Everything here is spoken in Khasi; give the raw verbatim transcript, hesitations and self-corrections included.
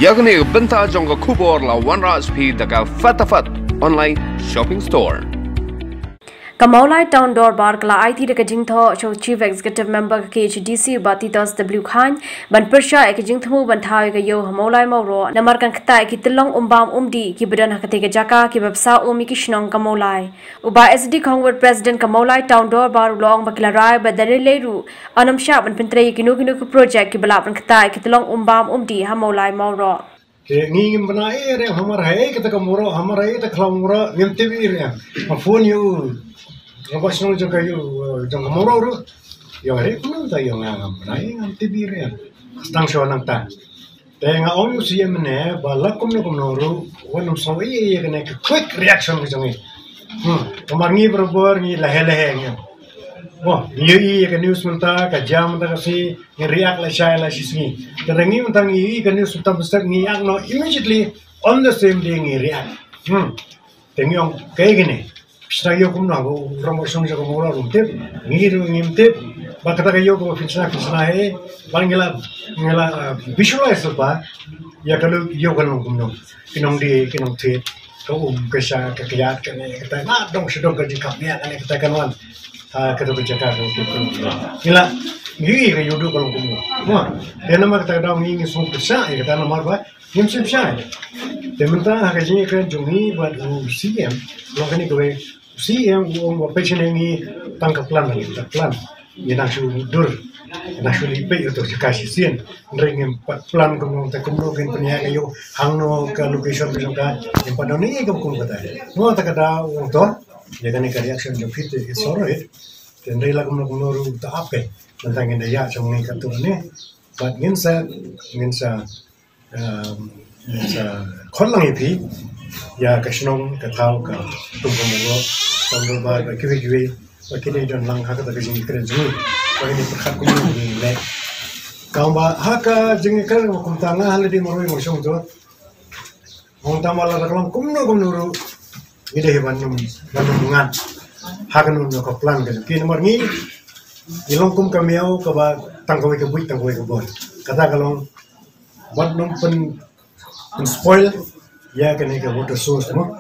Ïa kane ka bynta jong ka khubor la wanrah sha phi da ka Fatafat Online Shopping Store. Ka Mawlai Town Dorbar ka la aiti da ka jingthoh sha u Chief Executive Member ka K H A D C, Bah Titos W Chyne, ban pyrshah ïa ka jingthmu ban thaw ïa ka ïew ha Mawlai Mawroh namar kan ktah ïa ki tyllong um bam um dih kiba don ha katei ka jaka kiba bsa um ïa ki shnong ka Mawlai. U Bah S D Khongwut, President ka Mawlai Town Dorbar, u la ong ba ki la rai bad da lei lei ruh yn ym shah ban pyntrei ïa kino kino ki projek kiba lah ban ktah ïa ki tyllong um bam um dih ha Mawlai Mawroh. Te ngi ngim bna ei re hamar ha ei kata ka Mawroh, hamar ha ei kata ka Khlaw Mawroh, ngim tip ei re. Ma phone ïa u rangbah shnong jong ka ïew, jong ka Mawroh ruh. Ïa re kumno ta ïa nga ngam bna ei, ngam tip ei re. Tang shuwa nangta. Te nga ong ïa u C M ne ba la kumno kumno ruh, wat nym sngew ei ïa kane ka quick reaction ka jong ngi. Hmm, namar ngi barabor ngi leheh leheh ngi. Mo, ngi ïohi ïa ka news mynta, ka jia mynta ka sngi, ngi react lashai lashisngi. Te ngi mynta ngi ïohi ka news mynta mynstep ngi act noh immediately, on the same day ngi react. Hmm. Te ngi ong kaei kane. Phi sdang ïoh kumno, ba u rangbah shnong jong ka Mawroh ruh um tip, ngi ruh ngim tip. Ba kata ka ïew kaba phin shna, phin shna hi, ba ngi la, ngi la, uh, visualize ba ïa ka ïew kan long kumno. Ki nongdie, ki nongthied, ka um, ka sha, ka kyiad, kane kata, na dong sha dong ka jingkhapngiah kane kata kan wan. Ha, kata ka jaka ka, ka, ka, ka. Ngi la, ngi ïohi ka ïew duh ka long kumno. Mo, te namar kata ka daw ngi, ngi sngewpyrshah ïa kata namar ba ngim shym shai. Te mynta ha ka jingïakren jong ngi bad u C M, long kane kawei, u C M u ong ba peit shane ngi tang ka plan, tang ka plan. Ngi nang shu dur, ngi nang shu leit peit ïa uto u jaka shisien. Hynrei ngim pat plan kumno te kumno kin pynïaid ka ïew, hangno ka location ka jong ka, ngim pat don ei ei kaba kum kata. Mo, ta ka daw u ong to, ïa kane ka reaction jong phi te it's alright. Te hynrei la kumno kumno ruh ta ap, eh. Mynta ngin da ïa shong ngi katto ne. Bad ngin sa, ngin sa, um, ngin sa khot lang ïa phi ïa ka shnong, ka thaw, ka tum ka Mawroh, ka Mawroh ba, ba kiwei kiwei ba kin ïa don lang ha kata ka jingïakren jong ngi. Ba ngin ïa pyrkhat kumno ngi leh. Kumba ha ka jingïakren kumta nga ha lade marwei marshong to. Hangta ma la ka long kumno kumno ruh ngi dei ban ym, ban ym ngat ha kano kano ka plan ka jong ki namar ngi, ngi long kum ka miaw kaba tang kawei ka buit tang kawei ka bor. Kata ka long ban ym pyn, pyn spoil ïa kane ka water source mo.